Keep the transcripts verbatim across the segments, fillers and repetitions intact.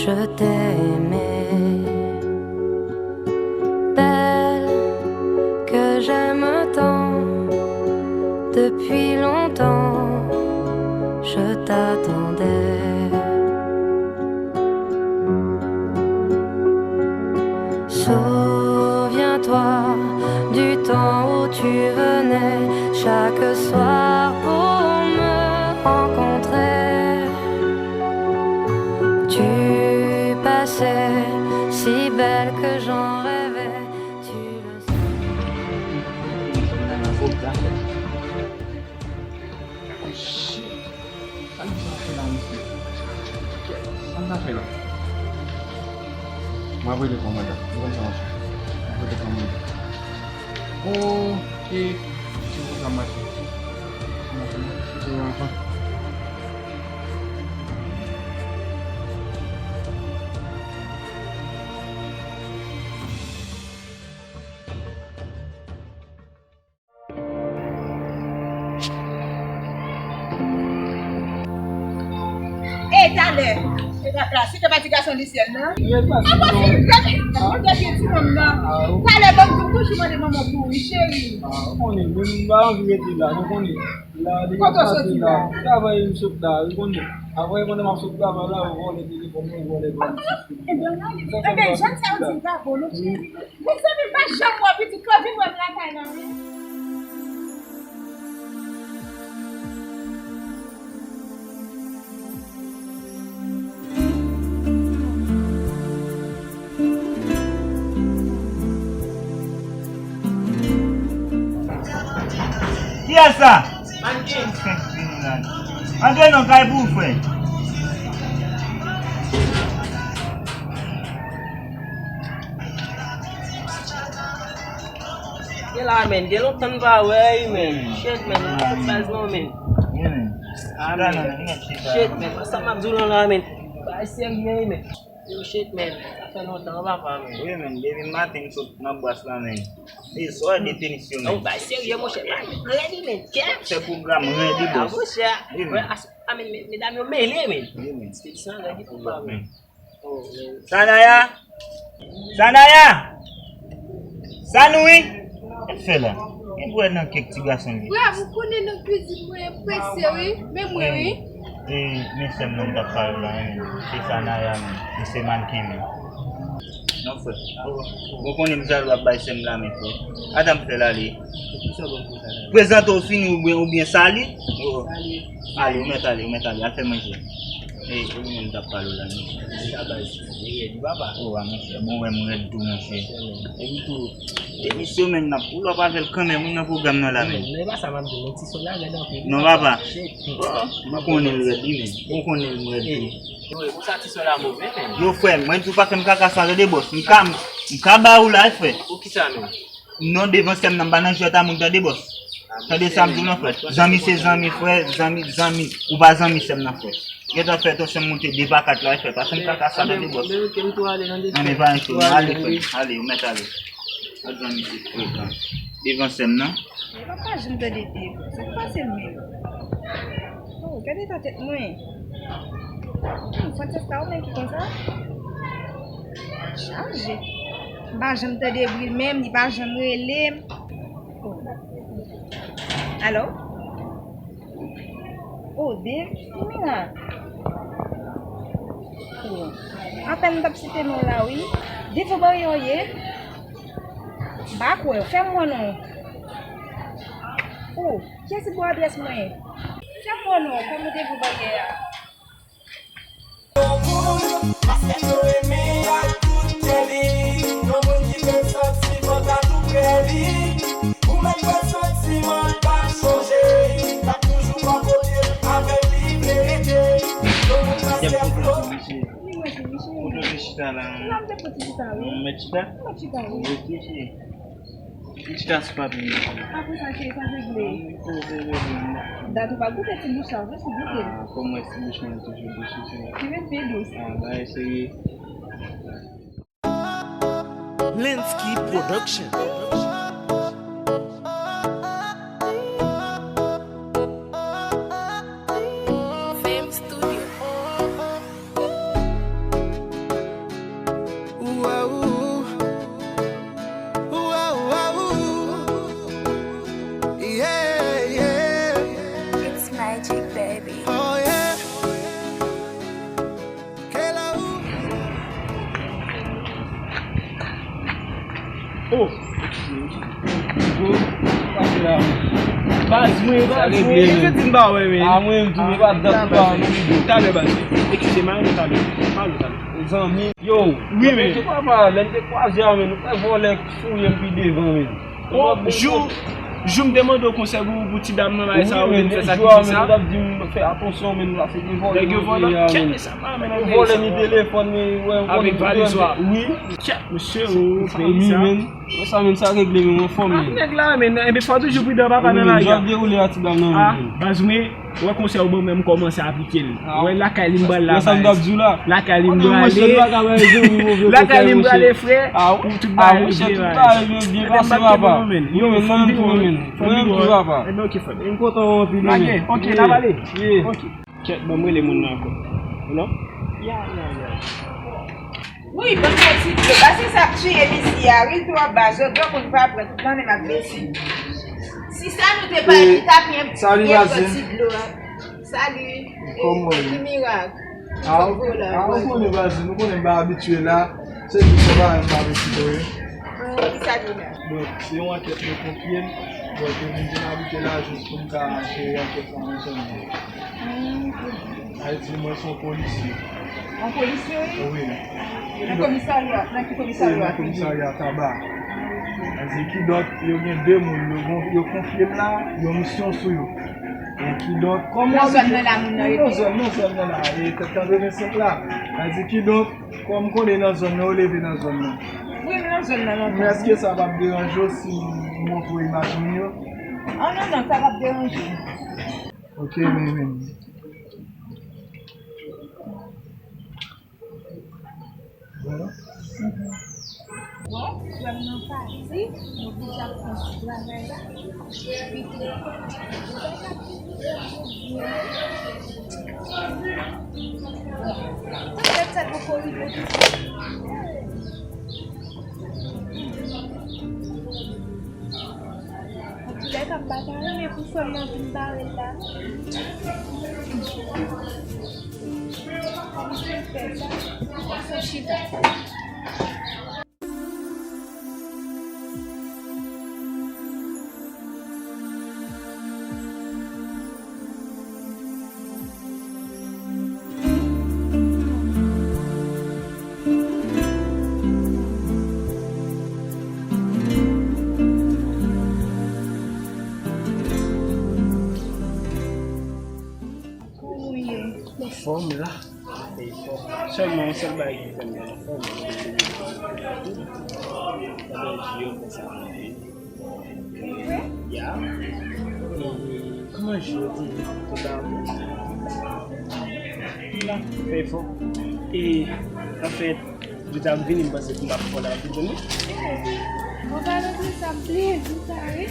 Je t'ai aimé, belle que j'aime tant, depuis longtemps je t'attendais. Souviens-toi du temps où tu venais chaque soir pour me rencontrer. Tu passais si belle que j'en rêvais, tu le sais. Sa n ap fè la, mesye? Sa n ap fè la? M ap rele kòmandan. Ou konn sa m ap fè? M ap rele kòmandan. Ok. Se pou sa m mache. Sa m ap fè la? Se pou anfan. E talè, se pa plas, se pa ti gason lisyèn nan. Apa se yon gade, yon gade ti nonm nan. Talè, ban m di w toujou mande manman pou wi, cheri. Ou konnen, mwen m pa anvi rete la, nou konnen. La, li kote w soti la? Travay m sot la, ou konnen. Apre, pandan m ap sot travay la, yo vòlè telefòn mwen, yo vòlè bagay. Ebyen, jan sa yo di m pa bon, non, cheri. Mezanmi, m pa janm wè pitit la, vin wè m lakay la, wi. Kiyès sa? Antre non, kay pou ou, frè. Gen la, men. Gen lontan n pa wè, wi, men. Shit, men. Mwen fè baz non, men. Wi, men. Ah, men. Shit, men. Sa m ap di w lan la, men. Bagay serye, wi, men. Yo, shit, men. Sa fè lontan, papa, men. Wi, men. Depi maten m sot nan bwas la, men. E sò de tenis yo, men. Bagay serye, monchè. Redi, men. Kè. Se pwogram redi, bòs. Ah, monchè. Wi, men. Ah, men, medam yo mele, men. Wi, men. Ekspedisyon redi, papa, men. Sanaya! Sanaya! Sanoui! Sa n fè la? Gen dwèt nan kèk ti gason li. Bravo, ou konnen nan kwizin mwen prese, wi. Men mwen, wi. E, men sè m nan m t ap pale w la, men. Se Sanaya, men. Li se mannken, men. Non, frè. Ou konnen m jalou ap bay sè m la, men, frè. Adan m fè l ale. Prezante w fini oubyen, oubyen sali. Ale, ou mèt ale, ou mèt ale. Al fè manje. E, e li menm t ap pale w la, non. Sa baz, li rèd, wi, papa. O, a, monchè, bon, wè, m rèd tou, monchè. Epi tou, e misye menm n ap pull up avè l kanmenm, wi, nan pwogram nan la, men. Men, men, e pa sa m ap di w, men ti sè w la rèd anpil. Non, papa. Shit. O, m konnen l rèd, wi, men. Ou konnen l, m rèd tou. Yo, e konsa ti sè w la move, men. Yo, frè, mwen di w pa fè m kaka sa, tande, bòs. M ka, m ka ba ou la, frè. Poukisa, men? Non, devan sè m nan, m pa nan jwèt a moun, tande, bòs. Tande sa m di w lan, frè. Zanmi se zanmi, frè. Zanmi, zanmi. Ou pa zanmi sè m nan, frè. Gentan fè tansyon m monte de pa kat la, frè. Pa fè m kaka sa, tande, bòs. Ann, e pa anyen, frè. Ale, frè. Ale, ou mèt ale. Lòt zanmi se frekan. Devan sè m nan. Li pa janm tande de. Sa k pase l menm? Oh, gade eta tèt mwen. Hmm, Francesca, ou menm ki konsa? Chaje. M pa janm tande bri l menm, li pa janm rele m. Oh. Alo? Oh, de, Mira. Oh. Apèn m t ap site non w la, wi. Devan baryè w ye? M pa kwè w. Fè m wè non. Oh, kiyès ki ba w adrès mwen? Fè m wè non, kòm ou te vin baryè a. Yon moun, paske yo renmen ak tout kè li. Yon moun ki fè santiman ka tou prè li. Ou menm fè santiman pa chonje. L ap toujou bò kote avèk li vle rete. Yon moun paske flo. Wi, mwen se Michel. Kote w te chita la? La, m te poti chita, wi. Ou mèt chita? M mèt chita, wi. Ou reflechi. Li chita sou papye m. Apre sa, cheri, sa regle. An, li poze regle m. Dat ou pa goute ti bouch la, vre, si goute. Ah, kòm wè ti bouch mwen toujou dous, wi, cheri. Li rete dous. Ah, bagay serye. Lensky Production. Fame Studio. Oh, eskize, eskize. Go, pase la. Baz, mwen, baz, mwen, eskize, di m pa wè, men. Ah, mwen, m tou, mwen pa dat pa, non. Talè, baz. Eskize, m a rele talè. M a rele talè. Zanmi. Yo, wi, men. Papa, lè n te kwaze a, men, nou fè vòlè souye m pi devan, men. Oh, jou, jou m te mande w konsèy pou, pou ti dam nan, bagay sa, ou vin fè sakrifis sa. Jou a, men, nou t ap di m fè atansyon, men, nou la se te vòlè. Nèg yo vòlè, kèt, men sa pa, men, vòlè ni telefòn, men, wè, avèk valiz ou a. Wi. Kèt, mesye, o, peyi sa. Men sa, men sa regle, men mwen fòm, men. Nèg la, men, enben, fò toujou pridan, papa, nan lari a. Jan dewoule a ti dam nan, men. Baz, men, wè konsèy ou ban mwen, m kòmanse aplike l. Wè lakay li m pral la, baz. Wè sa m t ap di w la. Lakay li m prale. Lakay li m prale, frè. Pou tout bagay byen, baz. Enben, m pa t gen mwen, men. Yo, men, fò m vin wè, men. Fò m vin wè, papa. Enben, ok, frè. M kontan anpil, men. Ok, n ap ale. Ok. Kèt, ban m rele moun nan ankò. Hello? Ya, ya, ya. Wi, ban m yon ti dlo. Paske sa ap tiye m isi a, wi, l twò ba. Jodi a konn pa pran tout lannen m ap bese. Si sa nou te pale, li ta byen, byen pran ti dlo a. Salut. Kòman w ye? Ki mirak? Ah, ou konnen, baz, nou konnen m pa abitye la. Se jis yon bagay m pa abitye, wi. Ki sa gen la? Bon, se yon ankèt yo konfye m. Bon, ke m vin abite la jis pou m ka jere ankèt sa ansanm. Sa vle di mwen se yon polisye. Yon polisye, wi? Wi. Nan komisarya, nan ki komisarya? Nan komisarya Taba. Sa vle di kidonk, yo gen de moun, yo gon-, yo konfye m la, yon misyon sou yo. E kidonk, kòman... Nan zòn nan la, moun nan rete? Nan zòn, nan zòn nan la, e tèt katrevensenk la. Sa vle di kidonk, kòm m konnen nan zòn nan, ou leve nan zòn nan. Wi, m nan zòn nan lontan. Men èske sa p ap deranje w si m montre w imaj moun yo? Ah, non, non, sa p ap deranje. Ok, men, men. Bon, frè m nan pati, nou deja pran sou travay la. Epi tou, nou pa ka pi byen. Poutèt sa poko rive tou. Antoulèka, m pa ta renmen pou frè m nan vin bare l la, non. Kòman pou l fè sa? Fò chita. Kòman w ye? Anfòm la. Sèlman, yon sèl bagay ki fè m pa anfòm, se pandan jou yo fè sa. Ya. Kòman jou yo te ye? Tout a bon? Fè efò. E, anfèt, jou ta vini, m panse pou m pa fè la, m te jwenn li. Mwen pa nan sa, m bliye jou sa, wi.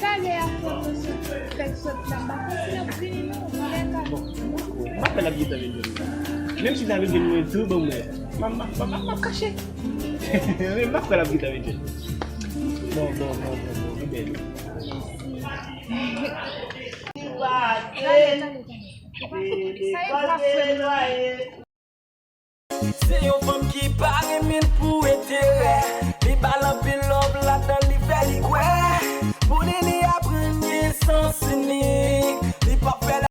Talè a, frè m nan sot, fèk sot la, m pa konn si l ap vini non, m lè ka. Bon, m pa kwè, m pa kwè l ap gentan vin jwenn mwen. Menm si l ta vin jwenn mwen tou, ban m wè. M ap, m ap, m ap, m ap kache. Men m pa kwè l ap gentan vin jwenn mwen. Bon, bon, bon, bon, bon, li bèl. Talè, talè, talè. Sa e pa frè m nan. Se yon fanm ki pa renmen l pou